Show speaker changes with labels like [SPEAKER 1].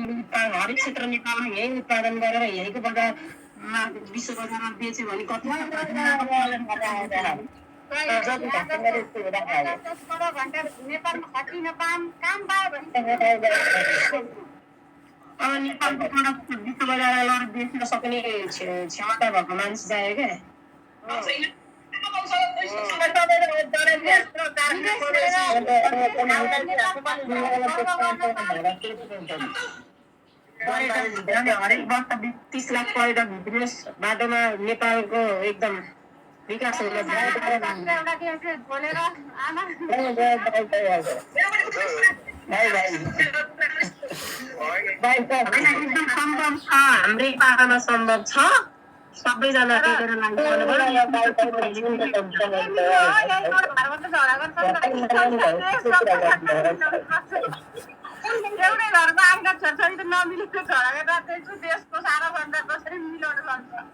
[SPEAKER 1] हरेक क्षेत्र नेपालमा यही उत्पादन गरेर यहीँको बजारमा विश्व बजारमा बेच्यो भने कति अब नेपालको प्रडक्ट विश्व बजारमा लगेर बेच्न सक्ने क्षमता भएको मान्छे चाहियो क्या हरेक वर्ष 20-30 लाख पर्यटक भित्रियोस् बाटोमा नेपालको एकदम विकास हुन एकदम सम्भव छ हाम्रै पाहाडमा सम्भव छ सबैजना टेकेर एउटै घरको आँखा छोरछोरी त नमिलेको छोरा देशको सारा भन्दा कसरी मिलाउनु सक्छ